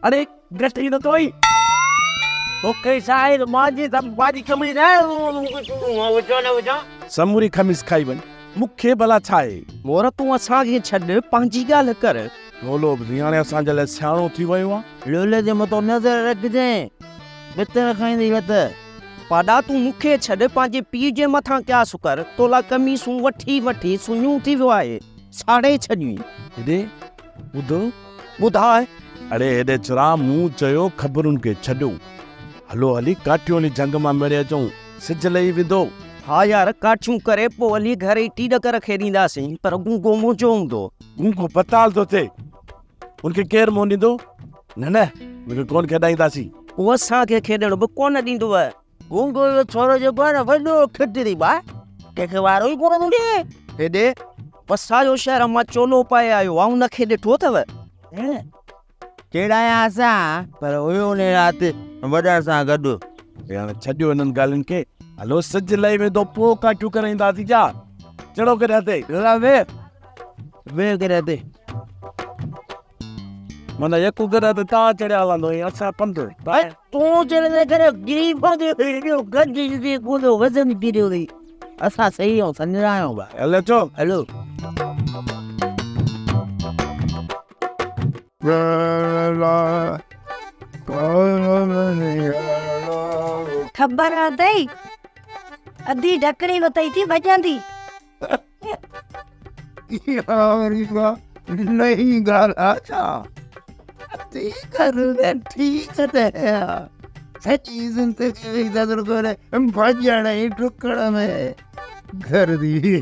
اڙي گهٽ ئي نٿو ئي. توکي ڇا آهي ته مان جي پنهنجي قميص نه وجهان نه وجهان. سموري قميص کائي وڃ. مون کي ڀلا ڇا آهي. مور تون اسان کي ڇڏ پنهنجي ڳالهه ڪر. لولو به هاڻي اسان جي لاء سياڻو ٿي ويو آ. لولي جي مٿان نظر رکجانء ڀتر کائيندي لت. پاڏا تون مون کي ڇڏ پنهنجي پيء جي مٿان قياس ڪر تو لاء قميصون وٺي وٺي سڃون ٿي ويو آهي ساڙي ڇڏيئي. هيڏي ٻڌ. ٻڌاء. اڙي هيڏي چرا مون چيو خبرن کي ڇڏيو هلو هلي ڪاٺيون هلي جهنگ مان ميڙي اچون سج لهي ويندو. ها يار ڪاٺيون ڪري پوء هلي گهر ئي ٽيڏ ڪر کيڏينداسين پر گونگو منهنجو هوندو. گونگو بتال ٿو ٿئي ان کي ڪير منهن ڏيندو؟ نه نه ان کي ڪونه کيڏائينداسين. هو اسان کي کيڏڻ به ڪونه ڏيندو. گونگو جو ڇورو جيڪو آهي نه وڏو کٽري با ڪنهن کي وارو ئي ڪونه ٿو ڏئي. هيڏي وسايو شهر مان چولو پائي آيو آ ان کي ڏٺو اٿو؟ چيڙايا اسان پر هيو ان رات وڏن سان گڏ. هاڻي ڇڏيو انهن ڳالهين کي هلو سج لهي ويندو پوء ڪاٺيون ڪري اينداسين ڇا؟ چڙهو ڪڏهن تي. ويهه ويهه ڪڏهن تي. معنيٰ يڪو گڏهه تي تان چڙهيا هلندو ۽ اسان پنڌ. تون چڙهندي ڪري گري پوندي ايڏو گڏ جي ڪوندو وزن ڪريو اٿئي. اسان صحيح آهيون سنجرا آهيون ڀاء. هل اچو. هلو. خبر اٿئي اڌي ڍڪڻي وتئي ٿي ڀڄندي. اها وري ڪا نئين ڳالهه آ ڇا؟ اٿي ڪر ته ٺيڪ ته آ. سڄي زندگي وئي ته رڳو ڀڄڻ ۽ ڊڪڻ ۾ گهرجي.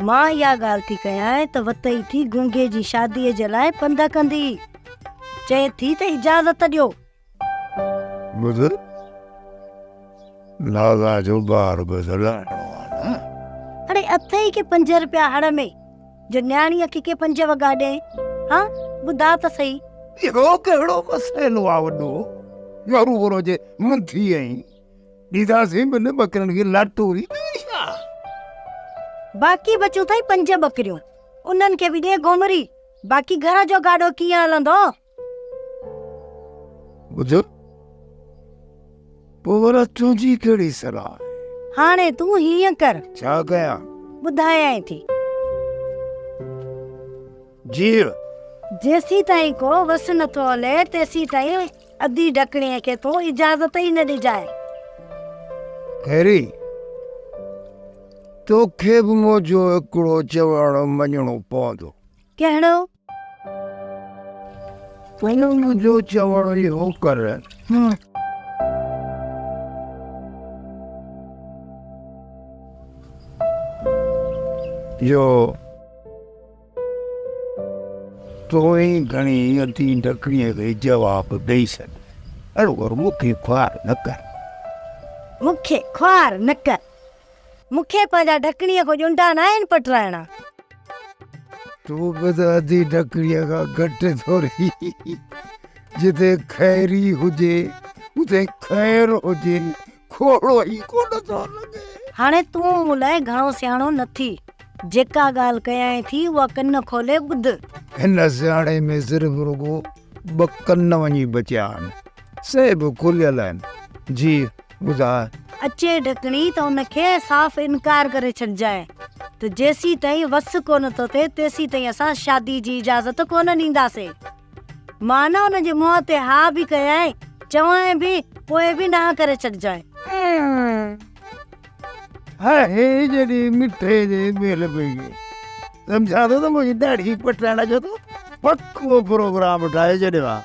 مان اها ڳالهه ٿي ڪيانء ته وتئي ٿي گونگي جي شاديء جي لاء پنڌ ڪندي. چئي ٿي ته اجازت ڏيو. ٻڌ، لالا جو ٻار به ته لاهڻو آ نه. اڙي اٿئي ڪي پنج رپيا هڙ ۾، جو نياڻيء کي ڪي پنج وڳا ڏئين؟ ها، ٻڌاء ته سهي. اهو ڪهڙو مسئلو آ وڏو، جو هروڀرو اچي منٿي آهين. ڏينداسين به نه ٻڪرين کي لاٽوري ٻيو ڇا. باقي بچيون اٿئي پنج ٻڪريون، انهن کي به ڏي گهومري، باقي گهر جو گاڏو ڪيئن هلندو؟ ٻڌ، پوء ورا تنهنجي ڪهڙي صلاح آهي؟ هاڻي تون هيئن ڪر. ڇا ڪيان؟ ٻڌايانء ٿي. جيء. جيسيتائين ڪو وس نٿو هلي، تيسيتائين اڌي ڍڪڻيء کي تون اجازت ئي نه ڏجانء. خيري، توکي به منهنجو هڪڙو چوڻ مڃڻو پوندو. ڪهڙو؟ تون منهنجو چوڻ اهو ڪر. جو تون ئي گهڻي اڌي ڍڪڻيء کي جواب ڏئي ڇڏ. اڙو مون کي خوار نه ڪر. مون کي خوار نه ڪر. مون کي پنهنجا ڍڪڻيء کان ڄنڊا ناهن پٽرائڻا. تون به ته اڌي ڍڪڻيء کان گهٽ ٿوري. جتي خيري هجي، اتي خير هجي، کوڙو ئي ڪونه ٿو لڳي. هاڻي تون مون لاء گهڻو سياڻو نه ٿي. جيڪا ڳالهه ڪيانء ٿي، اها ڪن کولي ٻڌ. هن سياڻي ۾ صرف رڳو ٻه ڪن وڃي بچيا آهن، سي به کليل آهن. جي ٻڌاء. اچي ڍڪڻي ته ان کي صاف انڪار ڪري ڇڏجانء ته جيسيتائين وس ڪونه ٿو ٿئي تيسيتائين اسان شادي جي اجازت ڪونه ڏينداسين. مان نه ان جي منهن تي ها به ڪيانء، چوانء به، پوء به ناهه ڪري ڇڏجانء. هي جڏي مٺي جي ميل پئي گئي. سمجهان ٿو ته منهنجي ڏاڙهي پٽائڻ جو تو پڪو پروگرام ٺاهي ڇڏيو آ.